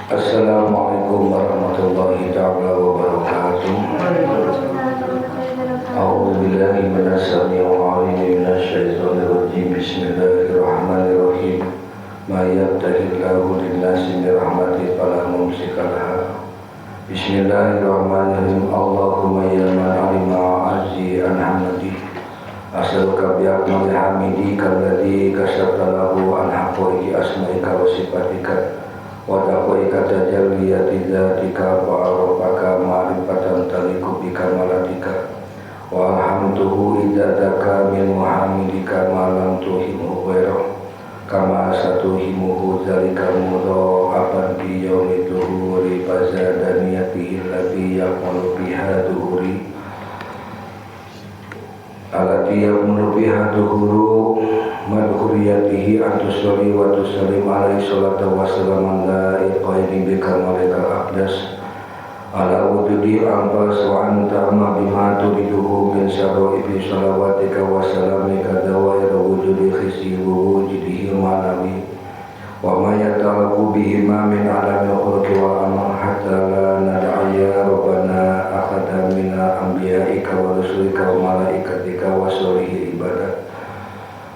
Assalamualaikum warahmatullahi taala wabarakatuh. A'udzu billahi minas samii'il 'aliim minasy syaithanir rajim. Bismillahirrahmanirrahim. Ma yaftahillahu lin-nasi min rahmatin fala mumsika laha. Bismillahirrahmanirrahim. Allahumma ya man 'alima 'azzi an hamdi. As'aluka bi akmali hamdika alladzi kasabta lahu an haqqi asma'ika wa sifatika. Wa taqaika tajalliyati dzatika wa arafaka ma'rifatan taliqu bi kamalatika wa alhamduhu idzaka min muhammadika ma lam tuhimu ghairahu kama satuhimuhu dzalika mudha'afan fi yaumi dhuhuri fazadaniyatihi allati yaqulu biha dhuhuri allati yaqulu biha dhuhuru madhuriyatihi antusoli wa tusallim alaihi salatu wassalamu ala iqaini bika malaikal aqdas ala wujudi anfas wa anta ma bima turiduhu min syara'ifi salawatika wa salamika dawair wujudi khisi wa wujudihi ma'nawi wa ma yatalaku bihima min alami khulqi wal amal hatta la nad'a ya rabbana ahadan min anbiya'ika wa rusulika wa malaikatika wa sholihi ibadah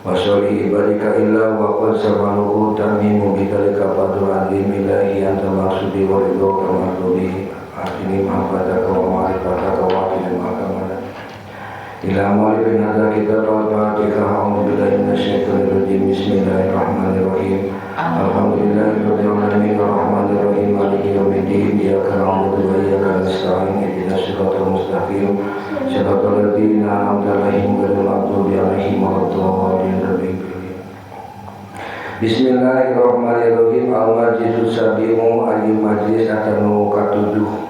wa sholihi ibadika illa wa qad samanuhu tamimu bidzalika fadlul azim ilahi anta maqsudi wa ridha maqsudi atini mahabbataka wa ma'rifataka wa atini ma'akamana ila ma'rifin hadza kitab al-fatihah. A'udzu billahi minasyaitonir rajim. Bismillahirrahmanirrahim. Alhamdulillahi rabbil alamin arrahmanir rahim maliki yaumiddin iyyaka na'budu wa iyyaka nasta'in ihdinas siratal mustaqim siratal ladzina an'amta 'alaihim ghairil maghdubi 'alaihim waladdallin. Bismillahirrahmanirrahim. Al-majlisus sabi'u ayy majlis atanu katujuh.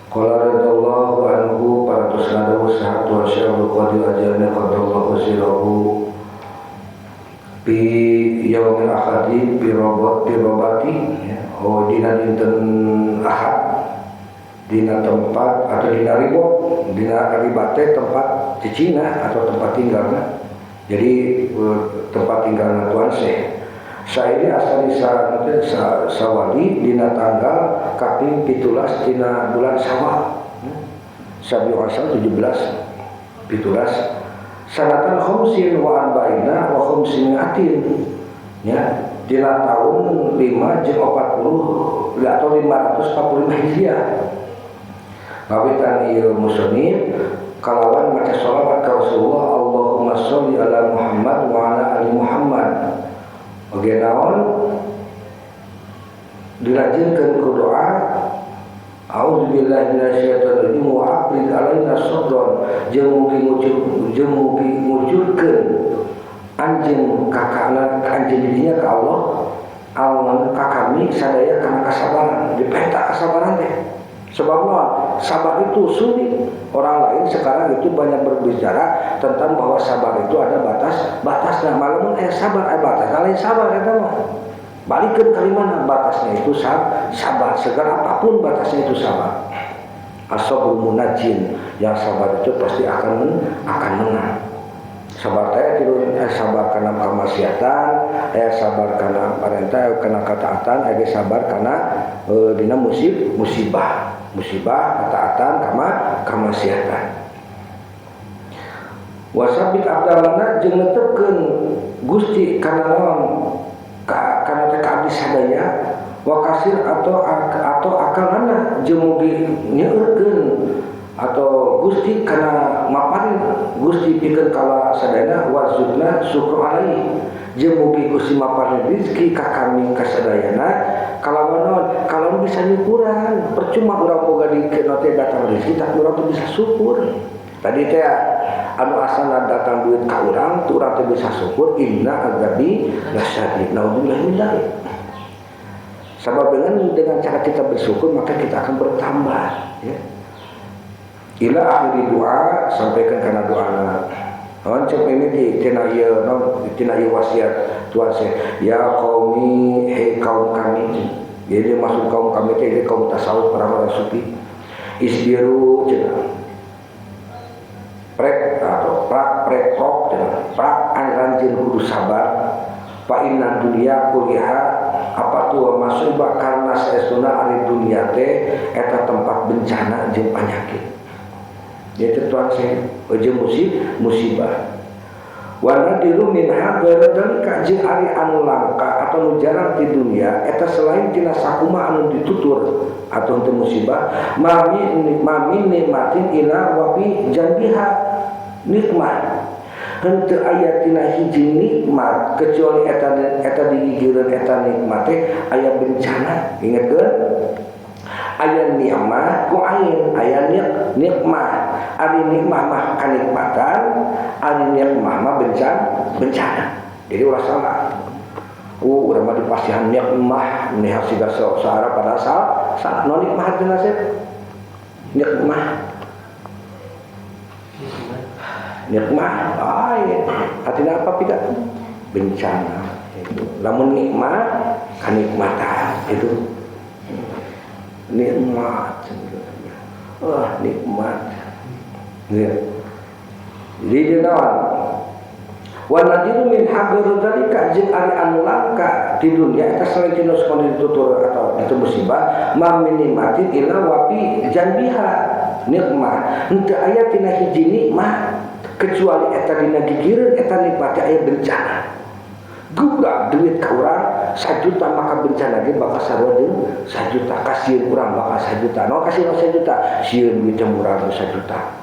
Qala radhiyallahu anhu paratus nadawu sahatu asy'abul qadir ajalna qadallahu sirahu bi yaumil ahadi bi robati oh dina dinten ahad dina tempat atau dina ribot dina ribate tempat cicina atau tempat tinggalna. Jadi tempat tinggalna Tuan Syekh saini asal sawali dina tanggal kaping 17 dina bulan Syawal Sabiu asal 17 17 sanatan khamsin wa arba'ina wa khamsimiatin ya dina tahun 5 jeung 40 atau 545 Hijriah. Ngawitan ieu musannif kalawan maca sholawat ka Rasulullah Allahumma sholli ala Muhammad wa ala ali Muhammad. Oge naon dilajengkeun ku doa A'udzubillahi minasyaitonir rajim wa aqrid alaina sabran jeung mugi ngucurkeun anjeun kakana anjeun dirinya ka Allah alman ka kami sadaya kana kasabaran dipenta kasabaran teh. Sebab sabar itu sulit. Orang lain sekarang itu banyak berbicara tentang bahwa sabar itu ada batas-batasnya. Malamun sabar batas, lain sabar eta mah. Balikeun kalimana batasnya itu sabar. Segala apapun batasnya itu sabar. As-sabru munajin, yang sabar itu pasti akan menang. Sabar teh sabar karena kemaksiatan, sabar karena perintah, karena ketaatan, sabar karena dina musibah. Musibah, ketaatan, kama kamaksiatan. Wasabit abdalana jeung netepkeun Gusti kana naon kana teh ka abdi sadaya wa kasir atau akalana jeung mugi nyeukeun atau Gusti kana maparin Gusti pikeun kala sadayana warzukna syukru alaihi jeung mugi Gusti maparin rezeki ka kami ka sadayana kalawan naon kalau bisa nyukuran percuma urang boga di teh datang rezeki tapi urang teu bisa syukur. Tadi teh anu asalna datang duit ka urang teu urang teh bisa syukur inna adzabi lasyadid naudzubillah min dzalik. Sabab dengan cara kita bersyukur maka kita akan bertambah ya. Ila akhiri doa sampaikan karena doa naon cek mimiti tina ieu naon tina ieu wasiat Tuan Syekh ya qaumi he kaum kami. Jadi masuk kaum kami teh kaum tasawuf orang-orang sufi isbiru cenah prek atau prak prek prok cenah prak anjeun kudu sabar fa inna dunya kuliha apa tuh masuk musibah karena saestuna ari dunia teh eta tempat bencana jeung penyakit. Yaitu tuan saya jeung musibah. Wa nadiru minha ghairu dzalika jeung ari anu langka atau nu jarang di dunia eta selain tina sakuma anu ditutur atau teu musibah mami nikmatin ila wa bi janbiha nikmat. Henteu aya tina hiji nikmat kecuali eta digigireun eta nikmat teh aya bencana. Ingatkeun aya nikmat ku ain aya nikmah. Ari nikmah mah kanikmatan, ari nikmah mah bencana. Jadi ulah salah. Urang mah dipasihan nikmah nih siga sahara pada salah. No nikmah teh nasib. Nikmah. Nikmah lain. Artinya apa pika? Bencana itu. Lamun nikmat kanikmatan itu. Nikmat. Wah, nikmat. Ya. Jadi dia naon? Wa nadiru min haqqi dzalika jeung ari anu langka di dunia eta selain tina sakon ditutur atau itu musibah ma minimatin ila wapi janbiha nikmah. Henteu aya tina hiji nikmat kecuali eta dina gigireun eta nikmat aya bencana. Gubrak duit ka urang 1 juta maka bencana ge bakal sarua jeung 1 juta, kasieun urang bakal 1 juta. No kasieun 1 juta, sieun duit murah 1 juta.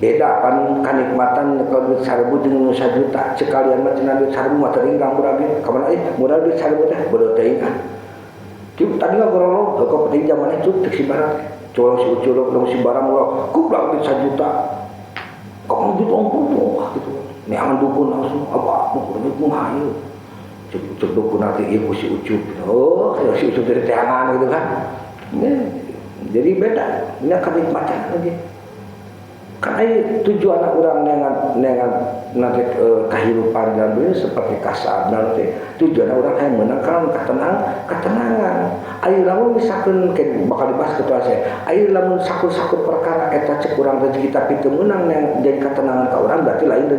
Beda pan kanikmatan kalau duit 1000 jeung nu 1 juta, sekalian mah cenah duit 1000 mah teuing ka murah ge. Ka mana euy murah duit 1000 teh bodoh teuing ah. Cuk tadi mah gorolong kok penting zaman itu cek si barat. Colong si uculuk dong si barang murah, gubrak duit 1 juta. Kok duit ongkoh gitu. Neangan dukun langsung apa dukun itu mah ieu. Cek dukun nanti ieu ku si Ucup. Oh, si Ucup dari teangan gitu kan. Jadi beda, ini kenikmatan lagi. Karena tujuan orang dengan nanti kehidupan dan dunia seperti kasar nanti tujuan orang yang menangkan ketenangan. Ayo lamun misalkan bakal dibahas ketua saya. Ayo lamun sakur-sakur perkara eta cek urang rezeki tapi teu meunang yang jadi ketenangan ka urang berarti lain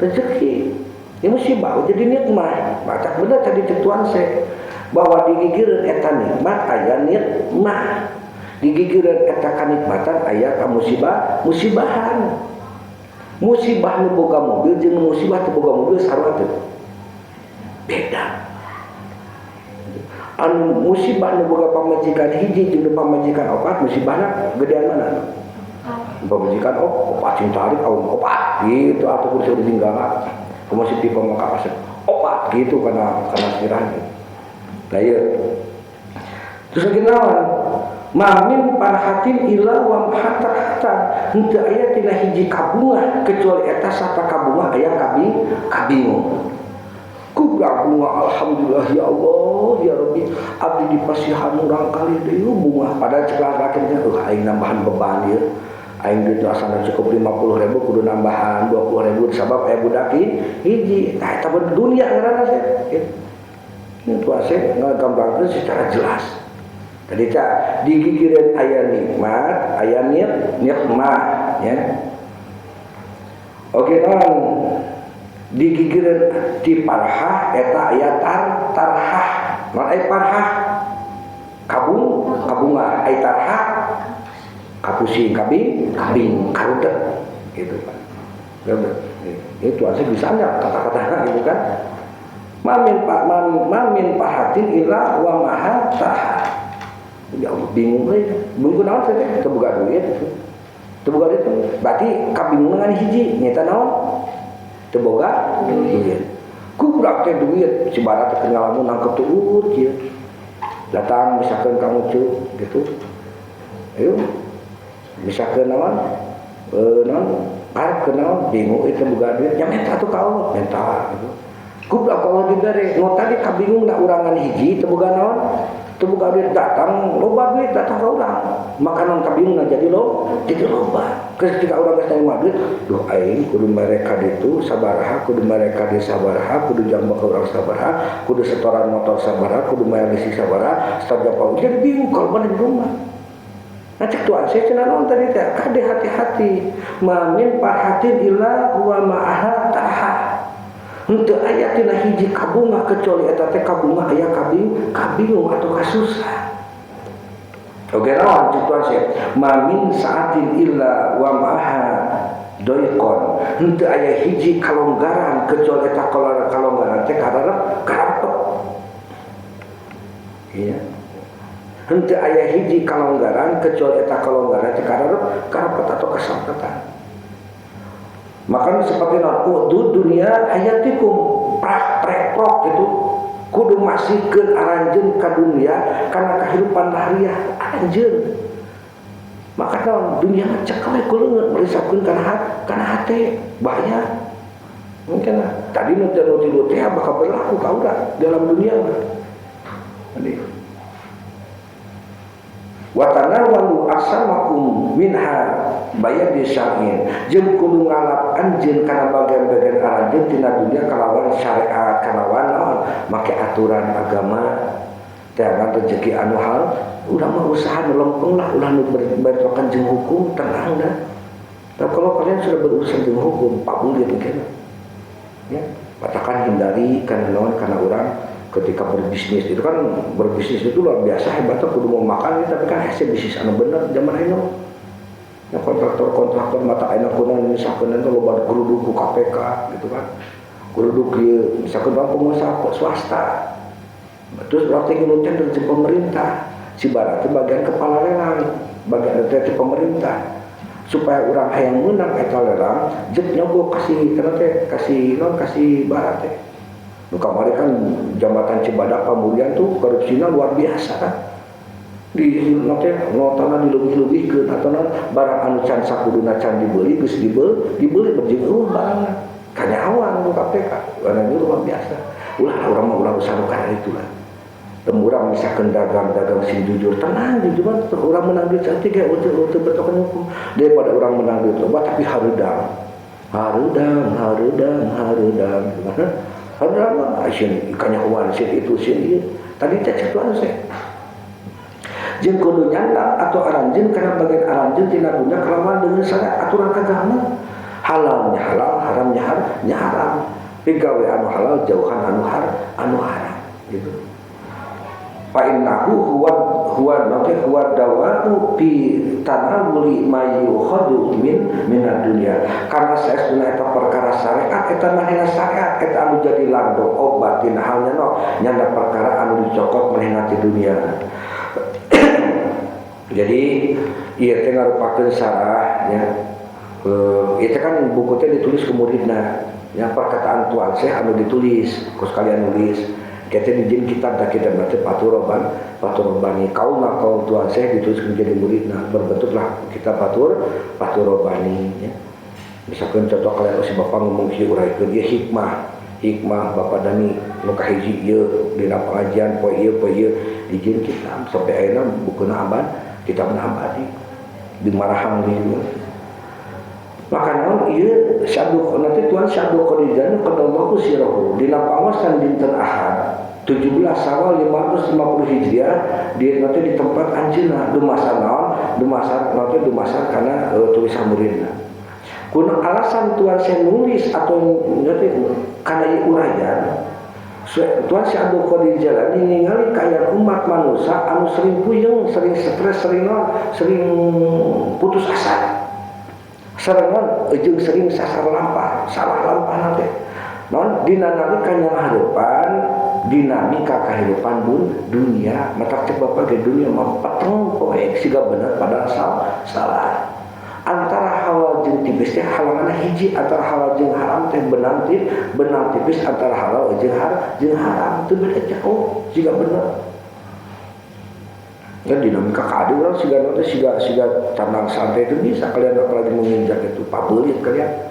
rezeki. Ini musibah jadi nikmat. Baca bener tadi cek tuan saya bahwa digigireun eta nikmat aya nikmah. Digigireun eta kanikmatan aya ka musibah, musibahan. Musibah nu boga mobil jeung musibah teu boga mobil sarua teu? Beda. Anu musibah nu boga pamajikan hiji jeung nu pamajikan opat, musibahna gedean mana? Pamajikan opat sing tarik awan opat gitu atuh kursi ditinggalan. Kumaha si pipa mah ka opat gitu kana sirah. Nah ieu. Terus lagi naon? Mamin parhatin ila wa hatta henteu aya tina hiji kabunga kecuali eta sata kabunga aya kabingung. Kubra bunga alhamdulillah ya Allah ya Rabbi abdi dipasihan urang kali deui bunga padahal cek lakina aing nambahan beban ieu aing duit asana cukup 50.000 kudu nambahan 20.000 sabab aya budak hiji. Tah eta dunia ngaranna sih. Ini tuh asih ngagambangkeun secara jelas. Tadi cak digigireun aya nikmat, aya nikmah ya. Oke non digigireun di parhah eta aya tarhah. Non aya parhah kabunga aya tarhah kapusing kabing karudet gitu Pak. Itu aja bisanya kata-kata gitu kan. Mamin pahatin ila wa maha tarhah. Ya Allah bingung euy. Bingung naon teh teu boga duit. Teu boga duit berarti kabingungan hiji nyaeta naon? Teu boga duit. Kubrak teh duit si barat teh ngalamun nangkep tuur kieu. Datang misalkan kamu cu gitu. Ayo misalkan naon? Naon? Arep naon bingung itu boga duit nya menta atuh ka Allah menta gitu. Kubrak Allah dibere. Nu tadi kabingungna urangan hiji teu boga naon? Teu boga duit datang, loba duit datang ka urang. Maka non kabingungna jadi loba. Ketika urang geus narima duit, duh aing kudu mere ka ditu sabaraha, kudu mere ka dieu sabaraha, kudu jambak ka urang sabaraha, kudu setoran motor sabaraha, kudu bayar listrik sabaraha, setor jambak. Jadi bingung kalau mana di rumah. Nah cek tuan saya cenah naon tadi teh, kade hati-hati. Mamin parhatin illa wa ma'aha taha. Henteu aya tina hiji kabunga kecuali eta teh kabunga aya kabingung. kabingung atau kasusah. Oke naon cek Tuan Syekh, ma min saatin illa wa ma'aha doikon. Henteu aya hiji kalonggaran kecuali eta kalonggaran teh kararep karapet. Iya. Henteu aya hiji kalonggaran kecuali eta kalonggaran teh kararep karapet atau kasampetan. Makanya seperti non udu dunia hayatikum prak prek prok gitu. Kudu masihkeun aranjeun ka dunia kana kahirupan lahiriah aranjeun. Maka naon dunia mah cekel we ku leungeun merisapkeun kana hate bahaya. Mungkin lah tadi nu teu tilu teh bakal berlaku ka urang dalam dunia mah. Tadi watanawalu asamakum minha bayadi syar'in jeung kudu ngalap anjeun kana bagian-bagian aranjeun tina dunia kalawan syariat kalawan naon make aturan agama teangan rezeki anu hal urang mah usaha nu lempeng lah ulah nu bentrokan jeung hukum tenang dah. Tapi kalau kalian sudah berurusan jeung hukum pabulit mungkin ya katakan hindari kana naon kana urang ketika berbisnis itu kan berbisnis itu luar biasa hebatnya kudu mau makan ya, tapi kan hasil bisnis anu bener zaman ayeuna. Ya kontraktor-kontraktor mata ayeuna kudu misalkan itu loba geruduk ku KPK gitu kan. Geruduk ieu misalkan urang pengusaha swasta. Terus urang teh ngilu tender jeung pemerintah. Si barat teh bagian kepala lelang, bagian teh pemerintah. Supaya urang hayang meunang eta lelang, jeung nyogok kasih kana teh kasih non kasih barat teh. Nu kamari kan jambatan Cibadak Pamulian tuh korupsinya luar biasa kan. Di nanti notana dilebih-lebihkeun atau non barang anu can sakuduna can dibeli geus dibeli berjing eueuh barangna. Kanyawan ku KPK, barang itu luar biasa. Ulah urang mah ulah usah nu kana itu lah. Urang misalkan dagang-dagang sing jujur tenang jujur mah urang menang duit saeutik ge eueuh bentokan hukum daripada urang menang duit loba tapi hareudang. Hareudang, hareudang, hareudang. Hareudang mah sieun kanyahoan sieun itu sieun ieu. Tadi teh cek tuan seh. Jeung kudu nyandak atau aranjeun kana bagian aranjeun tina dunya kalawan dengan syariat aturan agama. Halalnya halal, haramnya haram. Pigawe anu halal jauhan anu haram gitu. Fa innahu huwa huwa nanti huwa dawa'u bi tanawuli ma yukhadu minad dunya. Karena saestuna eta perkara syariat eta manehna syariat eta anu jadi landong obat dina halnya no nyanda perkara anu dicokot manehna ti dunia. Jadi ieu teh ngarupakeun sarah nya. Ieu teh kan buku teh ditulis ku muridna. Ya perkataan Tuan Syekh anu ditulis ku sekalian nulis. Kita dijin kitab dah kita baca Faturobani kaum kaum Tuan Syekh ditulis menjadi muridna berbentuklah kitab Faturobani ya. Misalkan contoh kalian si bapak ngomong si uraikeun ieu hikmah bapak Dani nu kahiji ieu dina pengajian poe ieu dijin kitab sampai ayeuna bukuna abad kitabna abadi dimarahang di dieu. Maka naon ieu syadu nanti Tuhan syadu qadijan qadallahu sirahu dina pangaosan dinten Ahad 17 Syawal 550 Hijriah di nanti di tempat anjeunna dumasar naon dumasar nanti dumasar kana tulisan muridna. Kuna alasan Tuhan saya nulis atau nanti kana ieu uraian Tuhan Syekh Abdul Qadir Jailani ningali kaya umat manusia anu sering puyeng, sering stres, sering naon, sering putus asa. Serangan jeung sering sasar lampah, salah lampah nanti. Non dina nalika nyanghareupan dinamika kehidupan dunia, mata cek bapak ge dunia mah peteng poe siga bener padahal salah. Antara halal jeung tipis teh halanganna hiji, antara halal jeung haram teh benang tipis antara halal jeung haram teu beda jauh siga bener. Ya dinamika kade urang siga teh siga tenang santai itu bisa kalian apalagi menginjak itu pabelit kalian.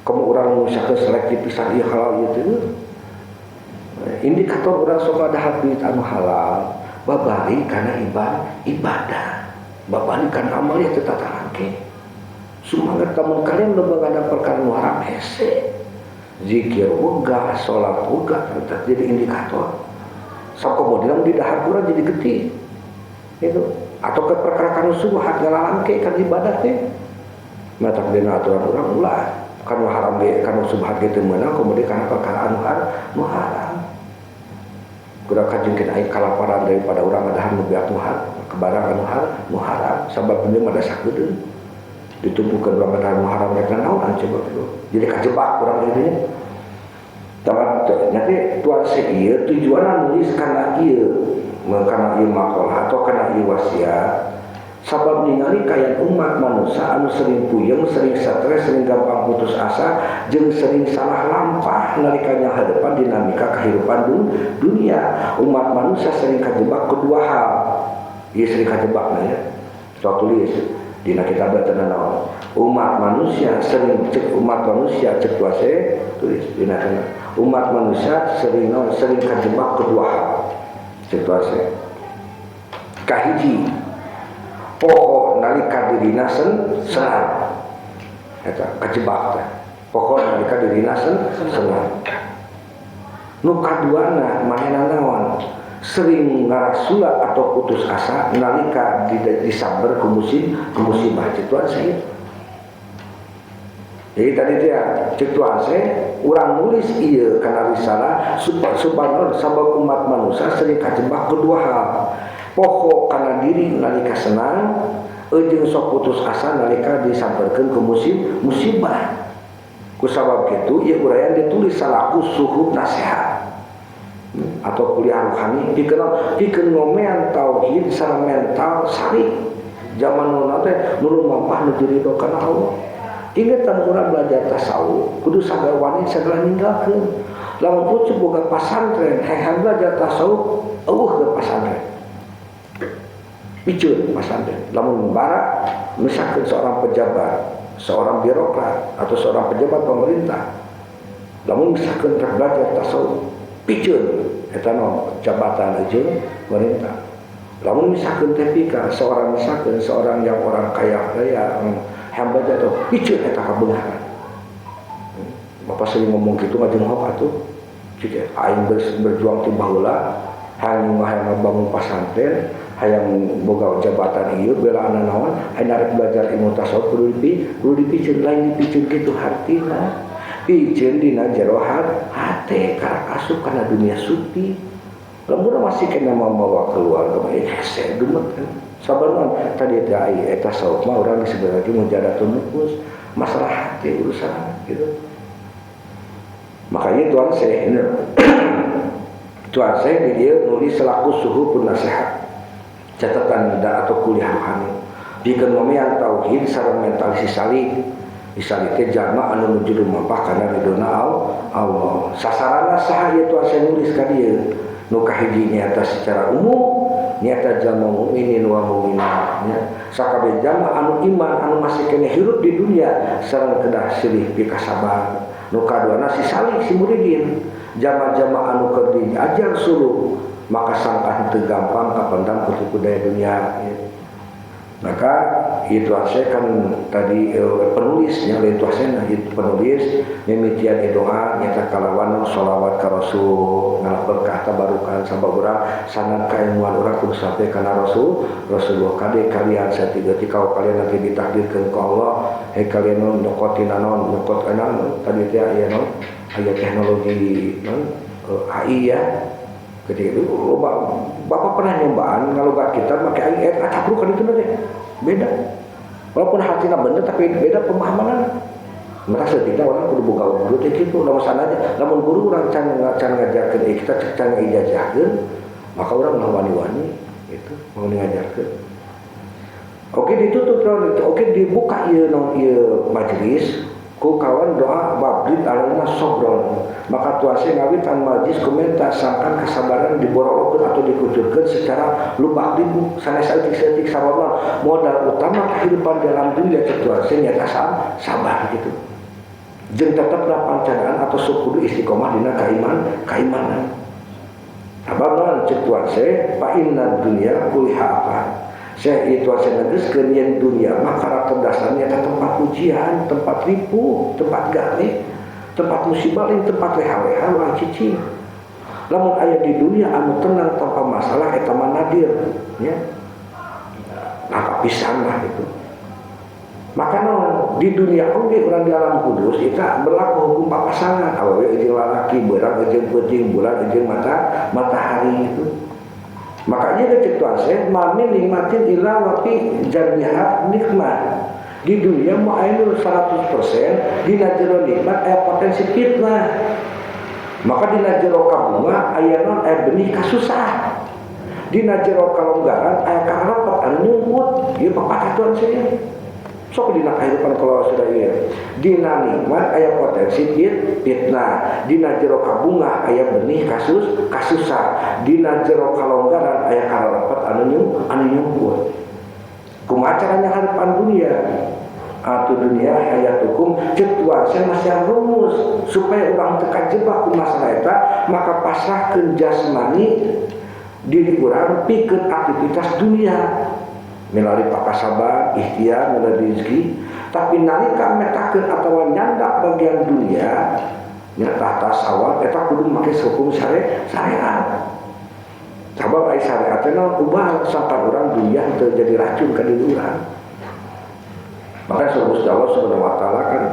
Kamu urang misalkan selektif pisan ieu halal ieu teh. Indikator urang sok ada duit anu halal babari kana ibadah. Babari kana amal ieu teh tatarangke. Sumangat kamu kalian loba ngadang perkara nu haram hese. Zikir wegah, salat wegah tetap jadi indikator. Sok kemudian di dahar urang jadi getih. Itu atau ke perkara kanu subhat ngalalangke kan ibadah teh. Matak dina aturan urang ulah kanu haram ge kanu subhat ge teu meunang kemudian kana perkara anu haram. Kurang kajengkeun aing kalaparan daripada urang ngadahar nu beak nu barang anu nu haram sabab ieu mah dasak geudeung. Ditumpukeun urang ngadahar nu haram rek naon coba gitu. Jadi kajebak urang kitu nya. Tamat nanti tuan ieu tujuanna nulis kana ieu, kana ieu makalah atau kana ieu wasiat. Sabab ningali kayan umat manusia anu sering puyeng, sering stres, sering gampang putus asa, jeung sering salah lampah nalika hadapan dinamika kehidupan dunia. Umat manusia sering kajebak kedua hal. Ieu sering kajebak nah ya. Sok tulis dina kitab teu naon. Umat manusia sering cek umat manusia cek tuase tulis dina kana. Umat manusia sering naon sering kajebak kedua hal. Cek tuase. Kahiji pokok nalika dirina senang eta kajebak teh pokok nalika dirina senang nu kaduana manehna naon sering ngarasula atau putus asa nalika disamber ku musibah cek tuan saya. Jadi tadi dia cek tuan saya urang nulis ieu kana risalah supaya sabab umat manusia sering kajebak kedua hal. Pokok kana diri nalika senang jeung sok putus asa nalika disamperkeun ku musibah. Ku sabab kitu ieu uraian ditulis salaku suhub nasihat atau kuliah rohani pikeun ngomean tauhid sareng mental sari. Zaman nu teh nu lumampah nu diridho kana Allah. Ingat tan urang belajar tasawuf kudu sagala wani sagala ninggalkeun. Lamun pucuk boga pasantren hayang belajar tasawuf eueuh ke pasantren. Piceun pasantren. Lamun bara misalkan seorang pejabat, seorang birokrat atau seorang pejabat pemerintah, lamun misalkan belajar tasawuf, piceun eta naon jabatan aja pemerintah. Lamun misalkan tepika seorang misalkan seorang yang orang kaya raya yang belajar tuh piceun eta kabeungharan. Bapak sering ngomong gitu ngajeng hok atuh. Cik aing berjuang ti baheula hayang ngabangun pasantren, hayang boga jabatan ieu belaan naon, hayang arek belajar ilmu tasawuf kudu dipiceun lain dipiceun kitu hartina. Piceun dina jero hate karak asup kana dunia sufi. Lamun masih kena membawa keluarga mah hese gemet kan. Sabarna tadi teh ai eta tasawuf mah urang disebut lagi mujadatun nufus, masalah hati urusan gitu. Makanya tuan saya ini tuan saya dia nulis selaku suhu penasehat catatan atau kuliah rohani pikeun ngomean tauhid sareng mental si salik teh jalma anu nuju lumampah kana ridona Allah. Sasaranna saha ieu tuan saya nulis ka dieu nu kahiji nyaeta secara umum nyaeta jalma mukminin wa mukminat nya sakabeh jalma anu iman anu masih keneh hirup di dunia sareng kedah silih pikasabar. Nu kaduana si salik si muridin jama-jama anu keur diajar suruh maka sangka teu gampang kapendam ku tipu daya dunia ya. Maka itu saya kan tadi penulisnya lain tuasnya itu penulis mimitian doa nyata kalawan sholawat ka Rasul ngalap berkah tabarukan sabab urang sanad kailmuan urang kudu sampai kana Rasul Rasulullah kade kalian satiga tikau kalian nanti ditakdirkeun ku Allah he kalian non nyokotina non nyokot kana tadi teh aya non aya teknologi non AI ya. Ketika itu bapak pernah nyobaan ngalogat kita pakai AI atabruk kan itu nanti beda walaupun hatinya bener tapi beda pemahaman. Merasa kita orang kudu boga guru teh kitu lamun sanaja lamun guru urang can ngajarkeun kita can ngijazahkeun maka urang mah wani-wani gitu mau ngajarkeun. Oke ditutup oke dibuka ieu naon ieu majelis ku kawan doa babdit alaina sobron maka tuase ngawitan majlis komentar sangkan kesabaran diborolokeun atau dikucurkeun secara lubak libu sanes saeutik-saeutik sababna modal utama kehidupan dalam dunia cek tuase nyata sabar gitu jeung tetepna pancadaan atau kudu istiqomah dina kaimanan sababna cek tuase fa inna dunya kuliha apa saya itu saya negeskeun yen dunia mah karakter dasarnya tempat ujian, tempat ripuh, tempat gawe, tempat musibah, lain tempat leha-leha urang cicing. Lamun aya di dunia anu tenang tanpa masalah eta mah nadir nya. Nah, pisan lah itu. Maka naon naon di dunia oge urang di alam kudus eta berlaku hukum papasangan awewe jeung lalaki beurang jeung peuting bulan jeung matahari itu. Makanya cek Tuan Syekh mamin nikmatin illa wa fi jamiha nikmat. Di dunia mau aya 100% dina jero nikmat aya potensi fitnah. Maka dina jero kabunga aya naon aya benih kasusah. Dina jero kalonggaran aya karepet anu nyungkut. Ieu pepatah Tuan Syekh. Sok dina kehidupan kalau sudah ieu. Dina nikmat aya potensi fitnah. Dina jero kabunga aya benih kasusah. Dina jero kalonggaran aya karepet anu nyungkut. Kumaha caranya harapan dunia? Atau dunia hayatukum cek Tuan Syekh masih rumus supaya urang teu kajebak ku masalah eta maka pasrahkeun jasmani diri urang pikeun aktivitas dunia melalui pakasaban, ikhtiar, melalui rezeki. Tapi nalika metakeun atawa nyandak bagian dunia nya tahta sawat eta kudu make hukum syariat. Sabab ai syariat teh naon ubah sampai urang dunia teu jadi racun ka diri urang. Maka Gusti Allah Subhanahu wa taala kan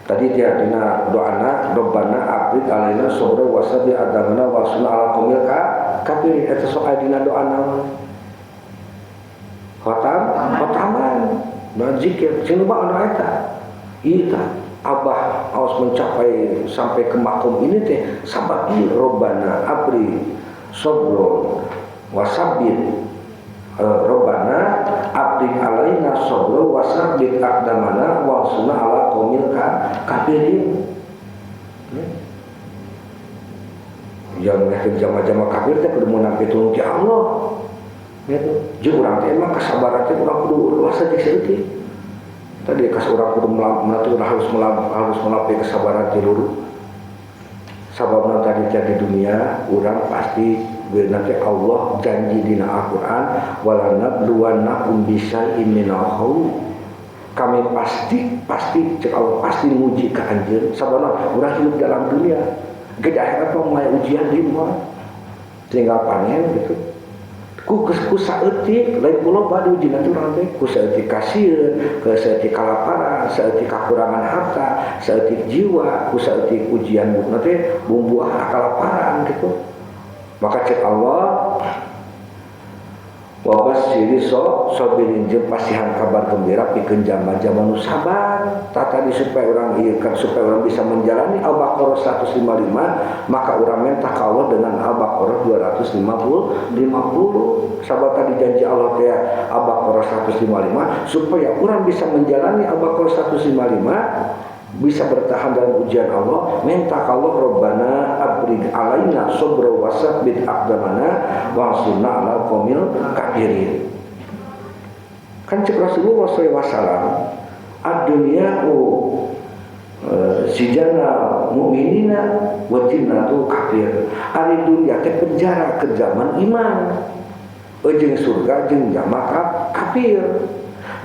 tadi dia dina doana Rabbana afriq alaina sabra wa sabbi adamana wa sunna ala qawmil kafirin eta sok aya dina doana. Khatam khataman dan zikir sing loba anu eta. Ieu tah abah aos mencapai sampai ke makom ini teh sabab ieu Rabbana afriq sabra wa sabbit Rabbana afriq alaina sabra wa sabbit aqdamana wa sunna ala qaumil kafirin. Yang ngehkeun jama-jama kafir teh kudu meunang pitulung ti Allah. Gitu. Jeung urang teh emang kesabaran teh urang kudu luas saeutik. Tadi kas urang kudu harus melampai kesabaran ti luru. Sababna tadi di dunia urang pasti nanti Allah janji dina Al-Qur'an wala nabluwannakum bisyai'in minal khauf. Kami pasti cek Allah pasti nguji ka anjeun. Sababna urang hidup dalam dunia. Ge di akhirat mah moal ujian deui moal. Tinggal panen gitu. Ku saeutik lain ku loba diuji nanti urang teh ku saeutik kasieun, ku saeutik kalaparan, saeutik kakurangan harta, saeutik jiwa, ku saeutik ujian bukna teh bumbuah kalaparan gitu. Maka cek Allah wa basyiri sabirin jeung pasihan kabar gembira pikeun jama-jama nu sabar. Tah tadi supaya urang ieu kan supaya urang bisa menjalani Al-Baqarah 155 maka urang minta ka Allah dengan Al-Baqarah 250. Sabab tadi janji Allah teh Al-Baqarah 155 supaya urang bisa menjalani Al-Baqarah 155 bisa bertahan dalam ujian Allah, minta ka Allah Rabbana afriq alaina sabra wa sabbit aqdamana wansurna 'alal qaumil kafirin. Kan cek Rasulullah sallallahu alaihi wasallam, ad-dunya'u sijana mu'minina wa jinnatu kafir. Ari dunya teh penjara ke zaman iman. Jeung surga jeung jama kafir.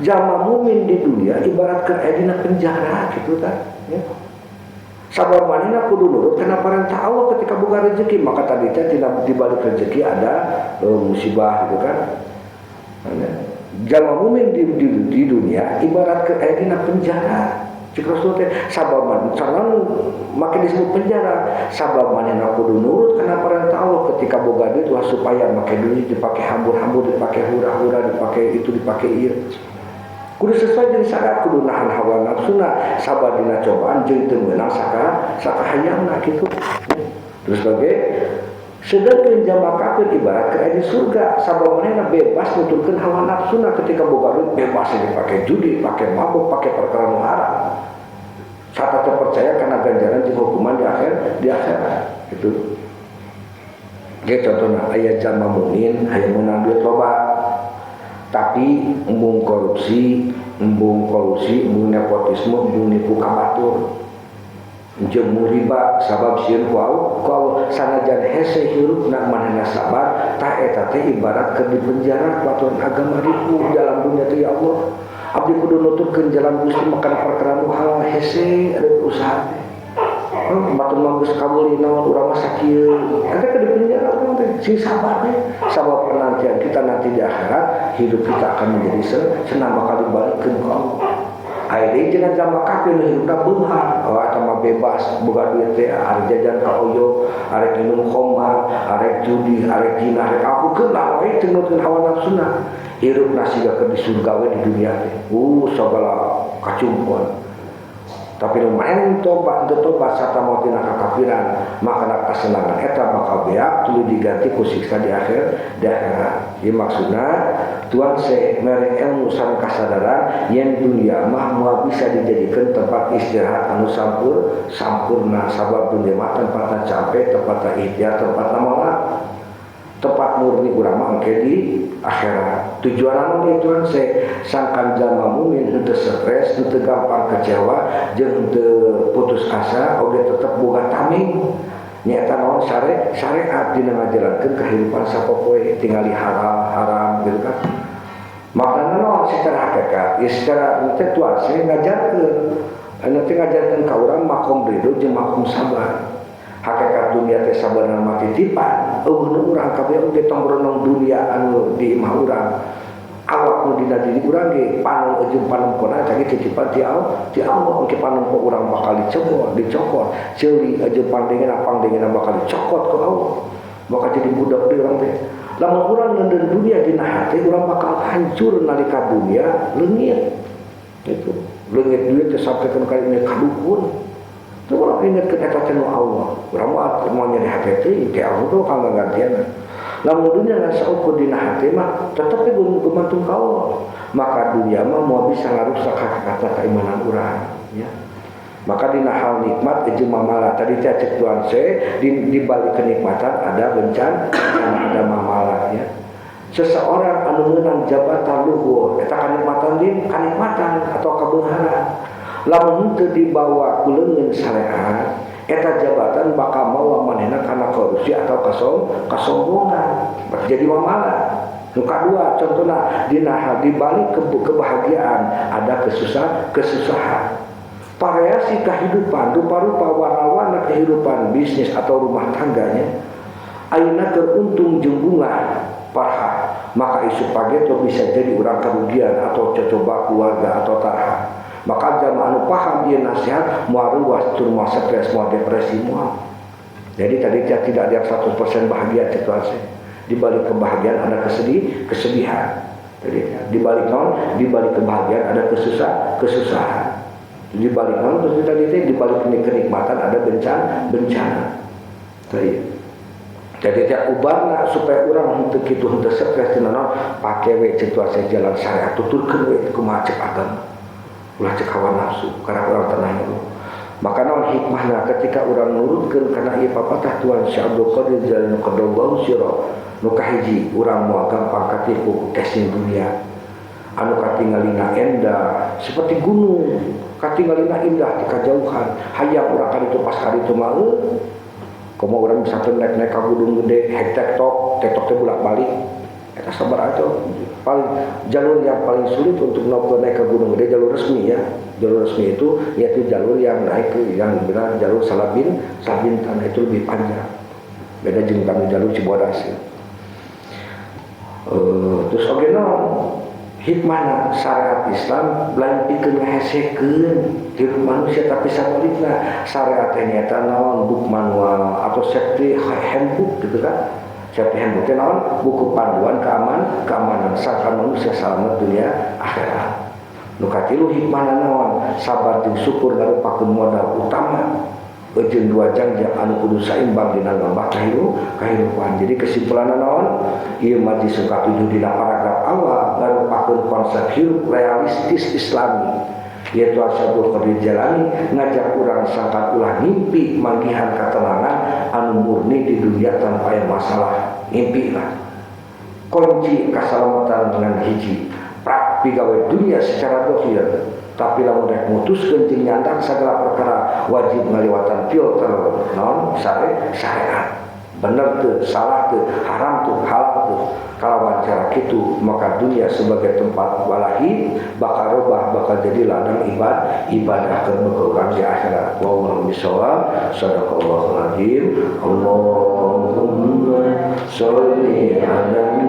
Jama mumin di dunia ibarat keur aya dina penjara gitu tah ya. Sabab manehna kudu nurut kana parentah Allah ketika boga rezeki, maka tadi teh tina di balik rezeki ada musibah gitu kan. Jama mumin di dunia ibarat keur aya dina penjara. Cik Rasul teh sabab manehna make disebut penjara, sabab manehna kudu nurut kana parentah Allah ketika boga duit wah supaya make duit dipake hambur-hambur, dipake hura-hura, dipake itu, dipake ieu. Kudu sesuai jeung syariat, kudu nahan hawa nafsuna, sabar dina cobaan jeung teu meunang sakahayangna kitu. Terus bage sedangkeun jama kafir ibarat keur aya di surga, sabab manehna bebas nuturkeun hawa nafsuna ketika boga duit bebas dipake judi, pake mabuk, pake perkara nu haram. Sata terpercaya karena ganjaran jeung hukuman di akhirat gitu. Ge contohna aya jama mukmin hayang meunang duit loba. Tapi embung korupsi, embung nepotisme, embung nipu ka batur. Jeung riba sabab sieun ku Allah sanajan hese hirupna manehna sabar, tah eta teh ibarat keur dipenjara ku aturan agama ripuh dalam dunia teh ya Allah. Abdi kudu nuturkeun jalan Gusti makana perkara nu halal hese rek usaha teh. Batur mah geus kabeuli naon urang mah sakieu. Eta keur dipenjara urang teh sing sabar teh. Sabab penantian kita nanti di akhirat hidup kita akan menjadi senang bakal dibalikeun ku Allah. Aya deui cenah jalma kafir nu hirupna beunghar, oh eta mah bebas boga duit teh arek jajan ka oyo, arek minum khamar, arek judi, arek zina, arek aku lah wae teu nurutkeun hawa nafsuna. Hirupna siga keur di surga we di dunia teh. Sagala kacumpon. Tapi nu main tobat teu tobat sarta maut dina kakafiran, maka kasenangan eta bakal beak tuluy diganti ku siksa di akhir di akhirat. Ieu maksudna tuan se mere ilmu sareng kasadaran yen dunia mah moal bisa dijadikeun tempat istirahat anu sampurna sabab dunia mah tempatna capek, tempatna ikhtiar, tempatna moal tempat murni urang mah engke di akhirat. Tujuan anu di tuan se sangkan jalma mukmin henteu stres, henteu gampang kecewa, jeung henteu putus asa, oge tetep boga tameng. Nyaeta naon syariat dina ngajalankeun kahirupan sapopoe tingali halal haram gitu kan. Maknana naon secara hakikat, ya secara teh tuan se ngajarkeun. Anu teh ngajarkeun ka urang makom ridho jeung makom sabar. Hakikat dunia teh sabarna mah titipan, eueuh nu urang kabeh oge tong renong dunia anu di imah urang. Awak nu dina diri urang ge panon jeung panempona eta ge titipan ti Allah, engke panempo urang bakal dicokot, ceuli jeung pandengena bakal dicokot ku Allah. Bakal jadi budak di urang teh. Lamun urang ngeundeun dunia dina hate urang bakal hancur nalika dunia leungit. Gitu. Leungit duit teh sampai kana ka kadukun. Itu orang ingat ke eta teh nu Allah. Urang mah mau nyeri hate teh, teh Allah tuh bakal ngagantian. Lamun dunia ngan saukur dina hate mah tetep we gumantung ka Allah. Maka dunia mah moal bisa ngarusak hakikatna keimanan urang, ya. Maka dina hal nikmat jeung mamala tadi teh cek tuan se di balik kenikmatan ada bencana, ada mamala, ya. Seseorang anu meunang jabatan luhur eta kanikmatan din kanikmatan atau kabeungharan. Lamun teu dibawa ku leungeun syariat eta jabatan bakal mawa manehna kana korupsi atau kasombongan jadi mamala. Nu kadua contohna dina hal di balik kebahagiaan ada kesusahan. Variasi kehidupan, rupa-rupa warna-warna kehidupan bisnis atau rumah tangganya ayeuna keur untung jeung bunga parha, maka isu pageto bisa jadi urang kerugian atau cocoba keluarga atau tarha. Maka jamaah anu paham ieu nasihat moal ruas tur moal stres moal depresi moal. Jadi tadi tidak ada yang 100% bahagia situasi. Di balik kebahagiaan ada kesedihan. Jadi di balik naon? Di balik kebahagiaan ada kesusahan. Di balik naon terus tadi teh di balik kenikmatan ada bencana. Jadi teh ubarna supaya urang henteu kitu henteu stres dina naon pake we situasi jalan syariat tuturkeun we kumaha cek agama. Ulah cek hawa nafsu karena urang tenang itu. Maka naon hikmahna ketika urang nurutkeun kana ieu papatah Tuhan Syekh Abdul Qadir Jailani qadallahu sirah nu kahiji urang moal gampang katipu ku casing dunia anu katingalina endah seperti gunung katingalina indah di kajauhan hayang urang ka ditu pas ka ditu mah komo urang bisa teu naik-naik ka gunung gede hek tektok tektok teh bolak-balik eta sabar atuh paling jalur yang paling sulit untuk naik ke gunung gede jalur resmi ya. Jalur resmi itu yaitu jalur yang naik ke yang benar jalur Salabintan itu lebih panjang. Beda jeung kami jalur Cibodas ya. Terus oge naon hikmahna syariat Islam lain pikeun ngahesekeun hirup manusia tapi sabalikna syariat teh nyaeta naon buku manual atau safety handbook gitu kan. Safety handbook teh naon buku panduan keamanan sangkan manusia selamat dunia akhirat. Nu katilu hikmahna naon sabar jeung syukur ngarupakeun modal utama jeung dua jangjang anu kudu saimbang dina nambah kahirupan. Jadi kesimpulanna naon ieu majlis katujuh dina paragraf awal ngarupakeun konsep hirup realistis Islami yaitu Syekh Qadir Jailani ngajak urang sangkan ulah ngimpi manggihan katenangan anu murni di dunia tanpa aya masalah. Ngimpi lah kunci kasalamatan dengan hiji prak pigawe dunia secara dohir tapi lamun rek mutuskeun jeung nyandak sagala perkara wajib ngaliwatan filter naon syariat bener teu salah teu haram teu halal teu kalawan cara kitu maka dunia sebagai tempat walahi bakal robah bakal jadi ladang ibadah keur urang di akhirat. Wallahu bishawab. Sadaqallahul azim. Allahumma sholli ala